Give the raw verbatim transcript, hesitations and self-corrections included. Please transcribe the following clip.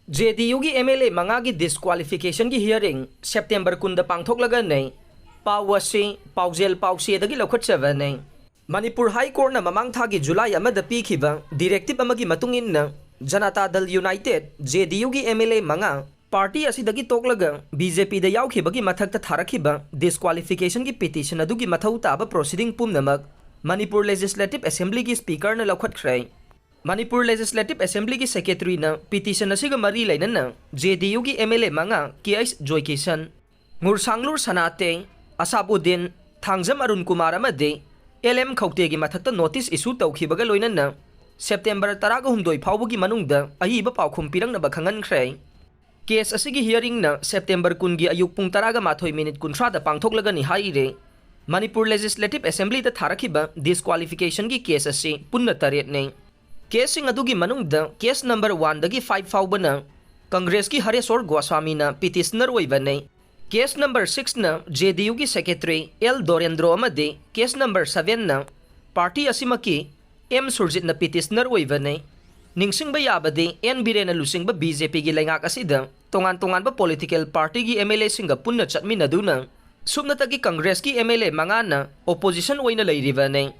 J ꯗꯤ ꯌꯨꯒꯤ M L A ꯃꯉꯥꯒꯤ ꯗꯤꯁꯀ꯭ꯋꯥꯂꯤꯐꯤꯀꯦꯁꯟꯒꯤ hearing September ꯀꯨꯟꯗ ꯄꯥꯡꯊꯣꯛꯂꯒꯅꯤ꯫ ꯄꯥꯎ ꯑꯁꯤ ꯄꯥꯎꯖꯦꯜ ꯄꯥꯎꯆꯦꯗꯒꯤ ꯂꯧꯈꯠꯆꯕꯅꯤ꯫ ꯃꯅꯤꯄꯨꯔ ꯍꯥꯏ ꯀꯣꯔꯠꯅ ꯃꯃꯥꯡ ꯊꯥꯒꯤ ꯖꯨꯂꯥꯏ ꯑꯃꯗ ꯄꯤꯈꯤꯕ ꯗꯤꯔꯦꯛꯇꯤꯞ ꯑꯃꯒꯤ ꯃꯇꯨꯡ ꯏꯟꯅ, ꯖꯅꯇꯥ ꯗꯜ ꯌꯨꯅꯥꯏꯇꯦꯗ, ꯖꯦ ꯗꯤ ꯌꯨꯒꯤ ꯑꯦꯝ ꯑꯦꯜ ꯑꯦ ꯃꯉꯥ, ꯄꯥꯔꯇꯤ ꯑꯁꯤꯗꯒꯤ ꯇꯣꯛꯂꯒ ꯕꯤ ꯖꯦ ꯄꯤꯗ ꯌꯥꯎꯈꯤꯕꯒꯤ ꯃꯊꯛꯇ ꯊꯥꯔꯛꯈꯤꯕ ꯗꯤꯁꯀ꯭ꯋꯥꯂꯤꯐꯤꯀꯦꯁꯟꯒꯤ ꯄꯤꯇꯤꯁꯟ ꯑꯗꯨꯒꯤ ꯃꯊꯧ ꯇꯥꯕ ꯄ꯭ꯔꯣꯁꯤꯗꯤꯡ ꯄꯨꯝꯅꯃꯛ ꯃꯅꯤꯄꯨꯔ ꯂꯦꯖꯤꯁꯂꯦꯇꯤꯚ ꯑꯦꯁꯦꯝꯕ꯭ꯂꯤꯒꯤ ꯁ꯭ꯄꯤꯀꯔꯅ ꯂꯧꯈꯠꯈ꯭ꯔꯦ꯫ ꯃꯅꯤꯄꯨꯔ ꯂꯦꯖꯤꯁꯂꯦꯇꯤꯚ ꯑꯦꯁꯦꯝꯕ꯭ꯂꯤꯒꯤ ꯁꯦꯀ꯭ꯔꯦꯇꯔꯤꯅ ꯄꯤꯇꯤꯁꯟ ꯑꯁꯤꯒ ꯃꯔꯤ ꯂꯩꯅꯅ ꯖꯦ ꯗꯤ ꯌꯨꯒꯤ ꯑꯦꯝ ꯑꯦꯜ ꯑꯦ ꯃꯉꯥ, ꯀꯦ ꯑꯩꯆ ꯖꯣꯏꯀꯤꯁꯟ, ꯉꯨꯔꯁꯥꯡꯂꯨꯔ ꯁꯅꯥꯇꯦ, ꯑꯁꯥꯕꯨꯗꯤꯟ, ꯊꯥꯡꯖꯝ ꯑꯔꯨꯟ ꯀꯨꯃꯥꯔ ꯑꯃꯗꯤ ꯑꯦꯜ ꯑꯦꯝ ꯈꯧꯇꯦꯒꯤ ꯃꯊꯛꯇ ꯅꯣꯇꯤꯁ ꯏꯁꯨ ꯇꯧꯈꯤꯕꯒ ꯂꯣꯏꯅꯅ ꯁꯦꯞꯇꯦꯝꯕꯔ ꯇꯔꯥꯒ ꯍꯨꯝꯗꯣꯏ ꯐꯥꯎꯕꯒꯤ ꯃꯅꯨꯡꯗ ꯑꯏꯕ ꯄꯥꯎꯈꯨꯝ ꯄꯤꯔꯛꯅꯕ ꯈꯪꯍꯟꯈ꯭ꯔꯦ꯫ ꯀꯦꯁ ꯑꯁꯤꯒꯤ ꯍꯤꯌꯔꯤꯡꯅ ꯁꯦꯞꯇꯦꯝꯕꯔ ꯀꯨꯟꯒꯤ ꯑꯌꯨꯛ ꯄꯨꯡ ꯇꯔꯥꯒ ꯃꯥꯊꯣꯏ ꯃꯤꯅꯤꯠ ꯀꯨꯟꯊ꯭ꯔꯥꯗ ꯄꯥꯡꯊꯣꯛꯂꯒꯅꯤ ꯍꯥꯏꯔꯦ꯫ ꯃꯅꯤꯄꯨꯔ ꯂꯦꯖꯤꯁꯂꯦꯇꯤꯚ ꯑꯦꯁꯦꯝꯕ꯭ꯂꯤꯗ ꯊꯥꯔꯛꯈꯤꯕ ꯗꯤꯁꯀ꯭ꯋꯥꯂꯤꯐꯤꯀꯦꯁꯟꯒꯤ ꯀꯦꯁ ꯑꯁꯤ ꯄꯨꯟꯅ ꯇꯔꯦꯠꯅꯤ꯫ ꯀꯦꯁꯁꯤꯡ ꯑꯗꯨꯒꯤ ꯃꯅꯨꯡꯗ ꯀꯦꯁ ꯅꯝꯕꯔ ꯋꯥꯟꯗꯒꯤ ꯐꯥꯏꯚ ꯐꯥꯎꯕꯅ ꯀꯪꯒ꯭ꯔꯦꯁꯀꯤ ꯍꯔꯦꯁꯣꯔ ꯒꯣꯁ꯭ꯋꯥꯃꯤꯅ ꯄꯤꯇꯤꯁꯅꯔ ꯑꯣꯏꯕꯅꯤ꯫ ꯀꯦꯁ ꯅꯝꯕꯔ ꯁꯤꯛꯁꯅ ꯖꯦ ꯗꯤ ꯌꯨꯒꯤ ꯁꯦꯀ꯭ꯔꯦꯇꯔꯤ ꯑꯦꯜ ꯗꯣꯔꯦꯟꯗ꯭ꯔꯣ ꯑꯃꯗꯤ ꯀꯦꯁ ꯅꯝꯕꯔ ꯁꯚꯦꯟꯅ ꯄꯥꯔꯇꯤ ꯑꯁꯤꯃꯛꯀꯤ ꯑꯦꯝ ꯁꯨꯔꯖꯤꯠꯅ ꯄꯤꯇꯤꯁꯅꯔ ꯑꯣꯏꯕꯅꯤ꯫ ꯅꯤꯡꯁꯤꯡꯕ ꯌꯥꯕꯗꯤ, ꯑꯦꯟ ꯕꯤꯔꯦꯟꯅ ꯂꯨꯆꯤꯡꯕ ꯕꯤ ꯖꯦ ꯄꯤꯒꯤ ꯂꯩꯉꯥꯛ ꯑꯁꯤꯗ ꯇꯣꯉꯥꯟ ꯇꯣꯉꯥꯟꯕ ꯄꯣꯂꯤꯇꯤꯀꯦꯜ ꯄꯥꯔꯇꯤꯒꯤ ꯑꯦꯝ ꯑꯦꯜ ꯑꯦꯁꯤꯡꯒ ꯄꯨꯟꯅ ꯆꯠꯃꯤꯟꯅꯗꯨꯅ ꯁꯨꯞꯅꯇꯒꯤ ꯀꯪꯒ꯭ꯔꯦꯁꯀꯤ ꯑꯦꯝ ꯑꯦꯜ ꯑꯦ ꯃꯉꯥꯅ ꯑꯣꯄꯣꯖꯤꯁꯟ ꯑꯣꯏꯅ ꯂꯩꯔꯤꯕꯅꯤ꯫